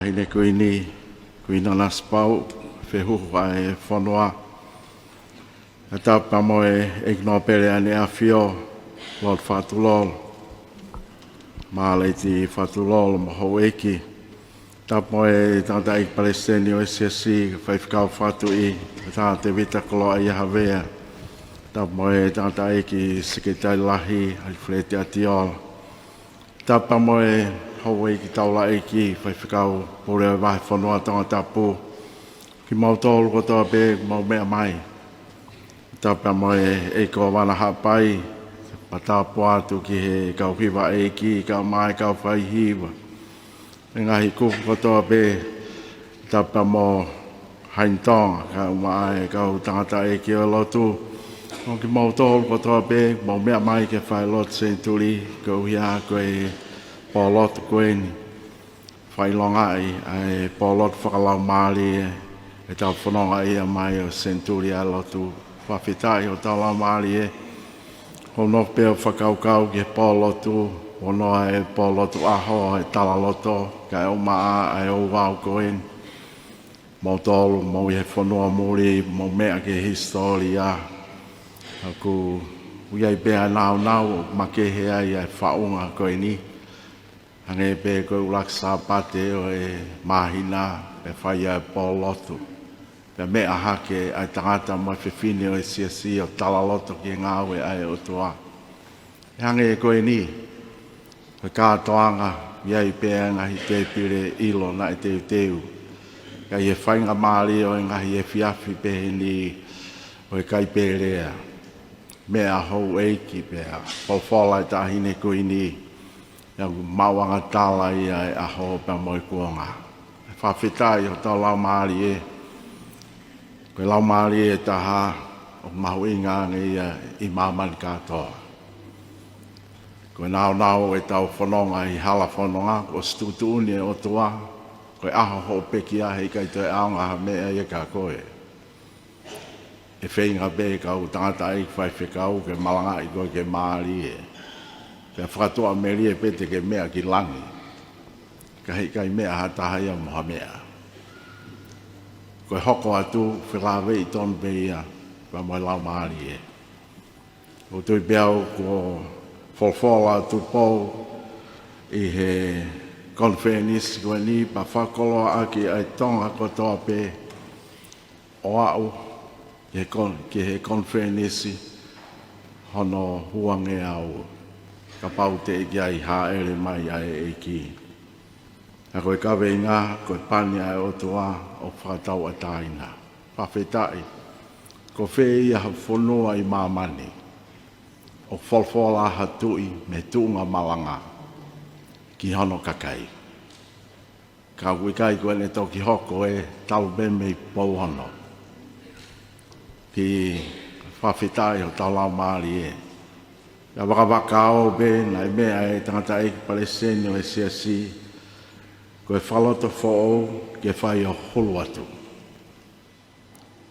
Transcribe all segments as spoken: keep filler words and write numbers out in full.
Taʻahine Kuini, Kuini Nanasipauʻu, fehuhu ʻa e fonua. Tapu pea mo e ʻEiki Nōpele ʻAneʻi ʻAfio, Lord Fakatulolo, Māleti Fakatulolo mo houʻeiki. Tapu mo e tangataʻeiki palesiteni ʻo e siasi, faifekau fakatuʻi, Tangata Tevita Koloaʻia Havea. Tapu mo e tangataʻeiki sekelitali lahi, Alifileti ʻAtiola. Tapu pea mo e houʻeiki taulaʻeiki, faifekau pule ʻo e vahefonua Tongatapu. Kimoutolu kotoa pē, mou meʻa mai. Tapu pea mo e ʻEiki Kōvana Haʻapai, pea tapu atu ki he kau hiva ʻeiki, kau mai, kau faihiva. E ngaahi kupu kotoa pē, tapu pea mo Haini Tonga, kae ʻumaʻā e kau tangataʻeiki ʻo e lotu. Mo kimoutolu kotoa pē, mou meʻa mai ke fai lotu senituli, koeʻuhi ko e pōlotu ko eni. Fakaʻilongaʻi ʻa e pōlotu fakalaumālie ʻetau fononga ia mai ʻo e senituli ʻa e lotu. Fakafetaʻi hotau laumālie. Hono pē ʻo fakakaukau ki he pōlotu, hono ʻa e pōlotu ʻaho ʻo e talaloto, kae ʻumaʻā ʻa e ouau ko eni. Moutolu, mou ʻi he fonua muli, mou meʻa ki he hisitōlia. ʻOku ʻi ai pē ʻa e nāunau, ʻoku makehe ai ʻa e faʻunga ko eni. Hangē pē ko e ʻuluaki Sāpate ʻo e māhina, pea fai ʻa e pōlotu. Pea meʻa hake ʻa e tangata mo e fefine ʻo e siasi ʻo talaloto ki he ngāue ʻa e ʻOtua. ʻE hangē ko eni, ko e kātoanga, ʻi ai pē ʻa e ngaahi tēpile ʻilo naʻe teuteu. Ka ʻi he faingamālie ʻo e ngaahi efiafi pehē ni ʻo e kai pē lea. Meʻa houʻeiki pea folofola e Taʻahine Kuini, ʻa ia ʻoku maʻuʻanga tala ia e ʻaho pea mo e kuonga. Fakafetaʻi hotau laumālie, ko e laumālie ʻe taha ʻoku mahuʻinga ange ia ʻi māmani kātoa. Ko e nāunau ʻetau fononga ʻi hala fononga, kuo ʻosi tuʻutuʻuni ʻe he ʻOtua, ko e ʻaho hoʻo pekia heʻikai toe ʻaonga ha meʻa ia kia koe. ʻE feinga pē kau tangataʻeiki faifekau ke malangaʻi koe ke mālie. Pea fakatuʻamelie pē te ke meʻa ki langi. Ka heʻikai meʻa ha taha ia mo ha meʻa. Ko e hoko atu, felāveʻi tonu pē ia, pea mo e laumālie. ʻOku ou tui pē au kuo folofola Tupou ʻi he konifelenisi ko eni, pea fakakoloaʻaki ʻa e Tonga kotoa pē, ʻo aʻu ki he kon-, ki he konifelenisi hono ua ngeau, kapau teʻeki ai hāʻele mai ʻa e ʻEiki. Ka ko e kaveinga, ko e pani ʻa e ʻOtua ʻoku fakatauʻatāina. Fakafetaʻi, ko fē ia ha fonua ʻi māmani ʻoku folofola ha tuʻi mei he tuʻunga malanga ki hono kakai. Ka ʻoku ʻikai ko ʻene toki hoko ē, talu pē mei Pouono. Pea fakafetaʻi hotau laumālie. Pea vakavakau pē naʻe meʻa e tangataʻeiki palesiteni ʻo e siasi, ko e fakalotofoʻou ke fai ʻo hulu atu.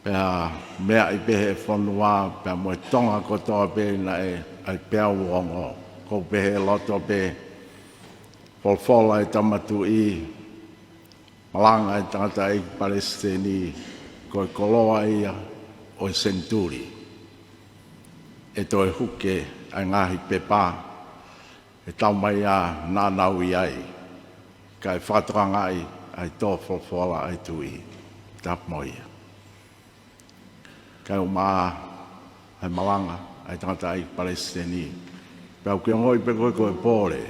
Pea meʻa ʻi pē he fonua, pea mo e Tonga kotoa pē naʻe ʻai pē ʻa e ongo. Ko e pehē loto pē, folofola e Tama Tuʻi, malanga e tangataʻeiki palesiteni, ko e koloa ia ʻo e senituli. ʻE toe huke ʻa e ngaahi pepa, ʻe tau mai ʻa naʻa nau ʻi ai, kae fakatokangaʻi ʻa e tō folofola ʻa e Tuʻi. Tapu mo ia. Kae ʻumaʻā ʻa e malanga ʻa e tangataʻeiki palesiteni. Pea ʻoku ke ongoʻi pē koe ko e pole.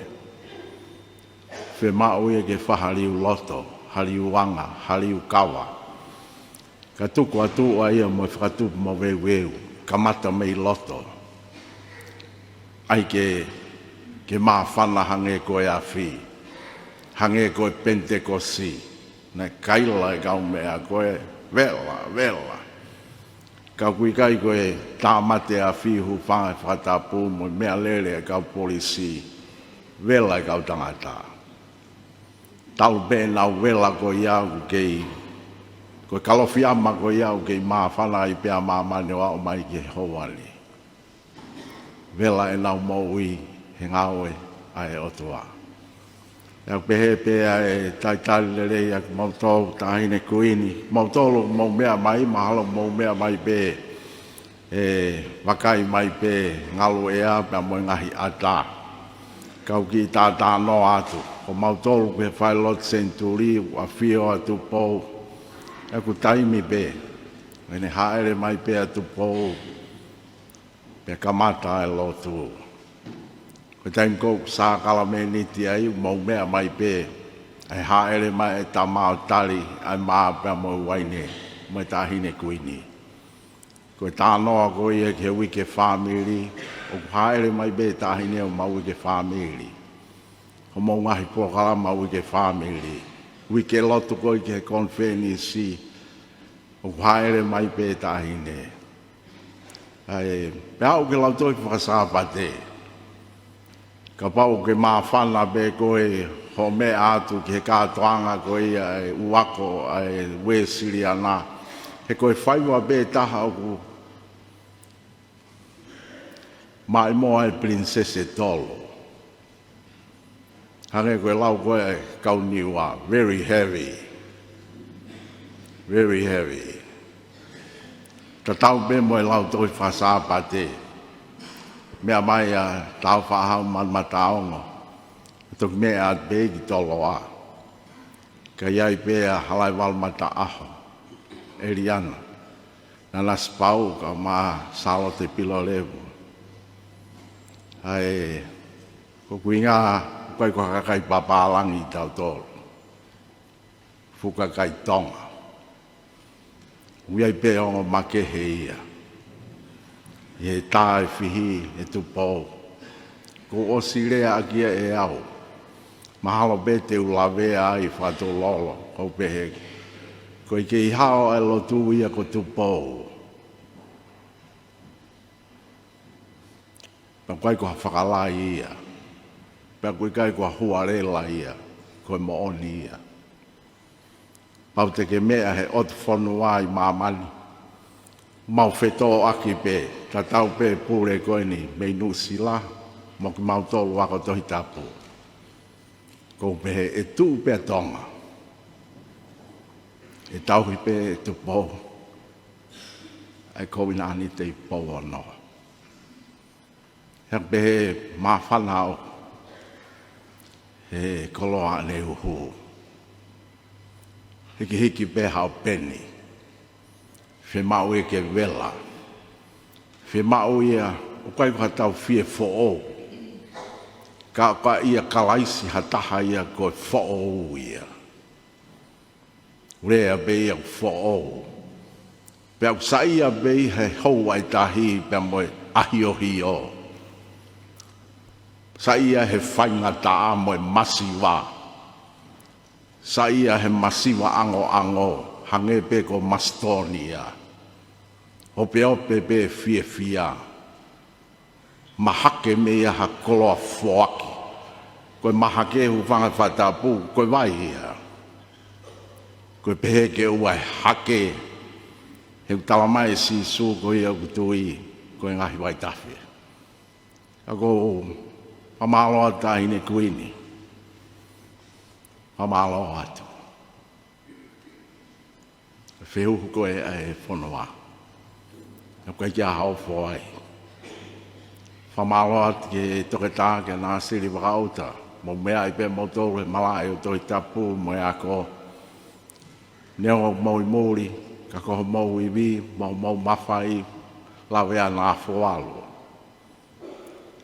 Fiemaʻu ia ke fai ha liu loto, ha liu anga, ha liu kava. Ka tuku atu ʻa ia mo e fakatupu mo veuveu, kamata mei loto. ʻAi ke, ke māfana hangē ko e afi, hangē ko e Penitekosi, naʻe kaila e kau meʻa ko e vela, vela. Ka ʻoku ʻikai ko e tāmate afi, hūfanga he fakatapu mo e meʻalele e kau polisi, vela e kau tangata. Talu pē ʻenau vela ko ia ʻoku kei, ko e kalofiama ko ia ʻoku kei māfana ai pē ʻa māmani ʻo aʻu mai ki he ʻaho ni. Vela ʻenau moʻui he ngāue ʻa e ʻOtua. Pea pehē pē ʻa e talitali lelei ʻa kimautolu Taʻahine Kuini, mautolu mou meʻa mai, mahalo mou meʻa mai pē ʻe vakai mai pē ngalu ʻea pea mo e ngaahi ʻata. Kau kiʻi talanoa atu, ko mautolu pē fai lotu senituli, ʻoku ʻafio ʻa Tupou, ʻoku taimi pē ʻene hāʻele mai pē ʻa Tupou, pea kamata e lotu. Ko e taimi ko ē ʻoku sākalameniti ai, mou meʻa mai pē ʻa e hāʻele mai e tama ʻo tali ʻa e mā pea mo e uaine, mo e Taʻahine Kuini. Ko e talanoa ko ia ki he uike fāmili, ʻoku hāʻele mai pē Taʻahine ʻo mau uike fāmili. Ko mau ngaahi polokalama uike fāmili. Uike lotu ko ē ki he konifelenisi, ʻoku hāʻele mai pē Taʻahine. ʻA e, pea aʻu ki he lautohi faka-Sāpate. Kapau ʻoku ke māfana pē koe hoʻo meʻa atu ki he kātoanga ko ia ʻa e ʻUako ʻa e Uēsiliana, he ko e faiva pē taha ʻoku maʻimoa e pilinisesi ʻe tolu. Hangē ko e lau ko ē ʻa e kau Niua, very heavy. Very heavy. Tatau pē mo e lautohi faka-Sāpate. Meʻa mai ʻa Tāufaʻāhau Malimataongo, toki meʻa atu pē ki Toloa. Ka ʻi ai pē ʻa Halaevalu Mataʻaho, ʻEliana, Nanasipauʻu, kae ʻumaʻā Sālote Pilolevu. ʻA e, ko ʻeku ʻuhinga, ʻoku ʻikai ko ha kakai papālangi kitautolu. Fuʻu kakai Tonga. ʻOku ʻi ai pē ongo makehe ia. ʻI he tā ʻe fihi ʻe Tupou. Kuo ʻosi lea ʻaki ia ʻe au. Mahalo pē te u lavea ai fakatulolo, ʻoku ou pehē. Ko e kei hao ʻa e lotu ia ko Tupou. Pea ʻoku ʻikai ko ha fakalahi ia. Pea ʻoku ʻikai ko ha hualela ia. Ko e moʻoni ia. Pau te ke meʻa he ʻotu fonua ʻi māmani. Mau fetōʻaki pē, tatau pē pule ko eni mei Nuʻusila, mo kimautolu ako Tohi Tapu. ʻOku ou pehē ʻe tuʻu pē ʻa Tonga. ʻE tauhi pē ʻe Tupou ʻa e kovinānite ʻi Pouono. He pehē māfana ʻo he koloa ʻaneuhu. Hikihiki pē haʻo peni. Fiemaʻu ia ke vela. Fiemaʻu ia, ʻoku ʻikai ko ha tau fie foʻou. Ka, ka ʻia Kalaisi ha taha ia ko e foʻou ia. Lea pē ia ʻoku foʻou. Pea ʻoku saiʻia pē ʻi he hou ʻa e tahi pea mo e ʻahiohio. Saiʻia he faingataʻa mo e masiva. Saiʻia he masiva ʻangoʻango, hangē pē ko Masitōnia. Opeope pē fiefia. Mahake mei ai ha koloa foaki. Ko e mahake hūfanga he fakatapu, ko e vai ia. Ko e pehē ke ʻoua ʻe hake, he ʻoku tala mai ʻe Sīsū ko ia ʻoku tui, ko e ngaahi vaitafe. Ka ʻoku ou fakamālō atu Taʻahine Kuini. Fakamālō atu. Fehuhu ko ē ʻa e fonua. Naʻe ʻikai ke ʻi ai ha ofo ai. Fakamālō atu ki he toketā, kia Nāsili Vakaʻuta. Mou meaʻi pē moutolu he malaʻe ʻo e Tohi Tapu mo e ako. Neongo ʻoku mou ʻi muli, ka ko homou ivi, mo homou mafai, lavea naʻa foalu.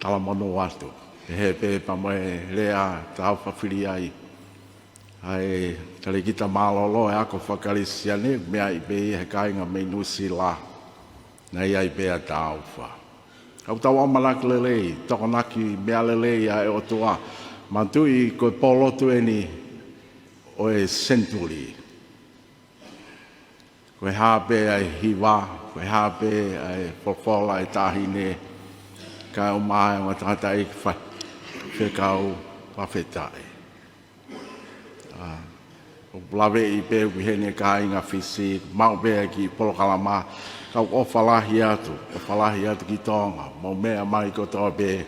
Talamonū atu. Pehē pē pea mo e lea tau fafili ai. ʻA e talēkita mālōlō e ako faka-Kalisitiane, meaʻi pē ia he kāinga mei Nuʻusila. Naʻe ʻi ai pē ʻa Tāufa. ʻOku tau ʻamanaki lelei, tokonaki meʻa lelei ʻa e ʻOtua. Manatuʻi ko e pōlotu eni ʻo e senituli. Ko e hā pē ʻa e hiva, ko e hā pē ʻa e folofola ʻa e Taʻahine, kae ʻumaʻā e ongo tangataʻeiki faifekau, fakafetaʻi. ʻA, ʻoku ou laveʻi pē ʻoku ʻi heni e kāinga Fisi, maʻu pē ʻa e kiʻi polokalama, ka ʻoku ʻofa lahi atu, ʻofa lahi atu ki Tonga, mou meʻa mai kotoa pē,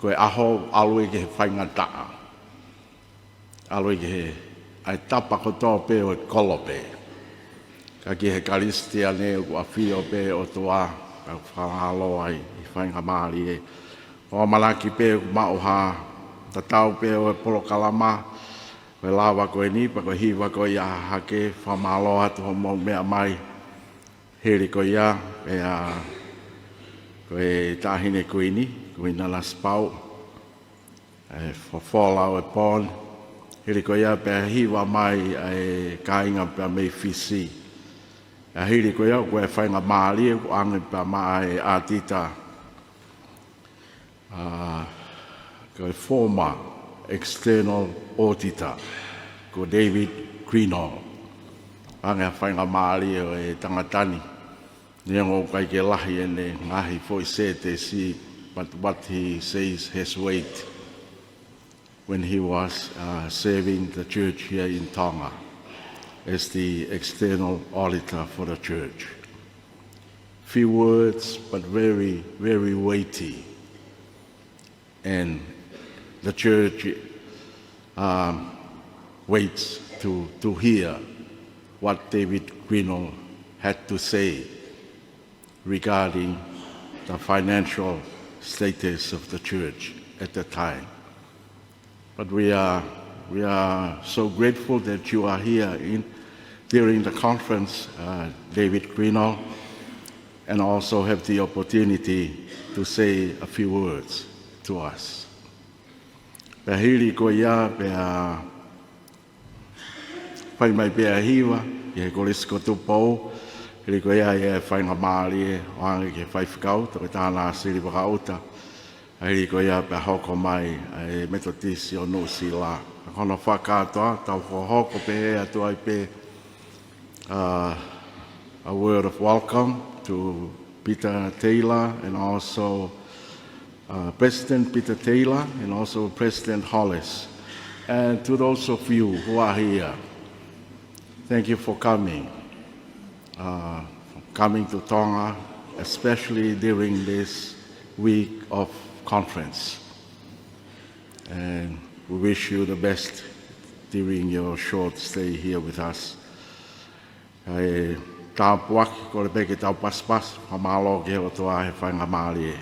ko e ʻaho ʻalu ia ki he faingataʻa. ʻalu ki he, ʻa e tapa kotoa pē ʻo e kolope. Ka ki he Kalisitiane ʻoku ʻafio pē ʻOtua, ka ʻoku fakamālō ai ʻi he faingamālie. ʻOku ʻamanaki pē ʻoku maʻu ha tatau pē ʻo e polokalama, ko e lava ko eni, pea ko e hiva ko ia hake, fakamālō atu hoʻomou meʻa mai. Hili ko ia, pea ko e Taʻahine Kuini, Kuini Nanasipauʻu, ʻa e folofola ʻo e pō ni. Hili ko ia pea hiva mai ʻa e kāinga pea mei Fisi. ʻA hili ko ia, ko e faingamālie, ʻoku ʻoange pea maʻa e ʻātita, ʻa, ko e former external auditor, ko David Greenhalgh. ʻOange ha faingamālie ʻo e tangata ni. Neongo ʻoku ʻikai ke lahi ʻene ngaahi foʻi sētesi, but what he says has weight when he was, uh, serving the church here in Tonga as the external auditor for the church. Few words, but very, very weighty. And the church, um, waits to, to hear what David Greenhalgh had to say regarding the financial status of the church at the time. But we are, we are so grateful that you are here in, during the conference, uh, David Greenhalgh, and also have the opportunity to say a few words to us. Pea hili ko ia, pea fai mai pē ʻa e hiva ki he Kolisi ko Tupou. Hili ko ia, ʻe faingamālie ʻoange ki he faifekau, Toketā Nāsili Vakaʻuta. ʻA hili ko ia pea hoko mai ʻa e Metotisi ʻo Nuʻusila. Ka ko hono fakakātoa, tau hokohoko pē atu ai pē, uh, a word of welcome to Peter Taylor and also, uh, President Peter Taylor and also President Hollis. And to those of you who are here, thank you for coming, uh, coming to Tonga, especially during this week of conference. And we wish you the best during your short stay here with us. ʻA e tāpuaki, kole pē ke tau pasipasi, fakamālō ki he ʻOtua he faingamālie.